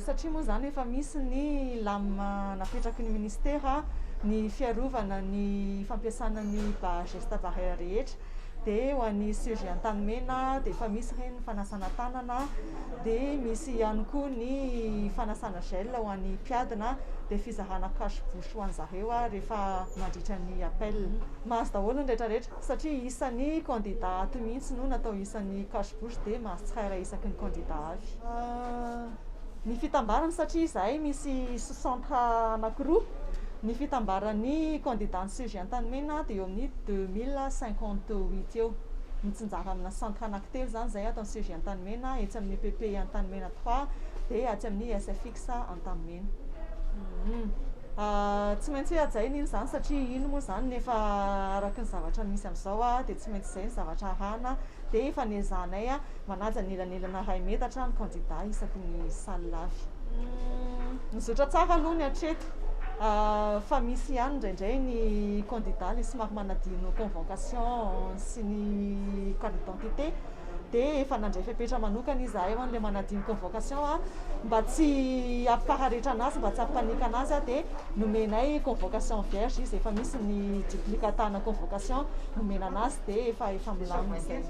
Satria moa izany efa misy ny lamina napetraky ny ministera ny fiarovana ny fampiasana ny geste barrière rehetra, dia ho an'ny CEG Antanimena dia efa misy ireny fanasana tanana, dia misy ihany koa ny fanasana gel ho an'ny mpiadina, dia fizarana cache bouche ho an'zareo rehefa mandritra ny appel. Mahazo daholo ny rehetra rehetra satria isan'ny candidat ato mihitsy no natao isan'ny cache bouche dia mahazo tsirairay isaky ny candidat avy. Ny fitambarany satria izahay misy sous centre anankiroa, ny fitambaran'ny candidat ny CEG Antanimena dia eo amin'ny 2058 eo. Mitsinjara amina centre anankitelo izany izahay ato amin'ny CEG Antanimena, etsy amin'ny EPP Antanimena 3 dia atsy amin'ny SFX Antanimena. Tsy maintsy hoe hajaina iny izany satria iny moa izany no efa araka ny zavatra misy amin'izao dia tsy maintsy izay ny zavatra arahana dia efa nezahanay Manaja ny elanelana iray metatra ny kandida isaky ny salle avy. Mizotra tsara aloha ny hatreto fa misy ihany indraindray ny kandida ilay somary manadino convocation sy ny carte d'identité dia efa nandray fepetra manokana izahay ho an'ilay manadino convocation mba tsy hampifararetra anazy, mba tsy hampipaniaka anazy dia nomenay convocation vierge izy, efa misy ny duplicata-na convocation nomena anazy dia efa efa milamina izay.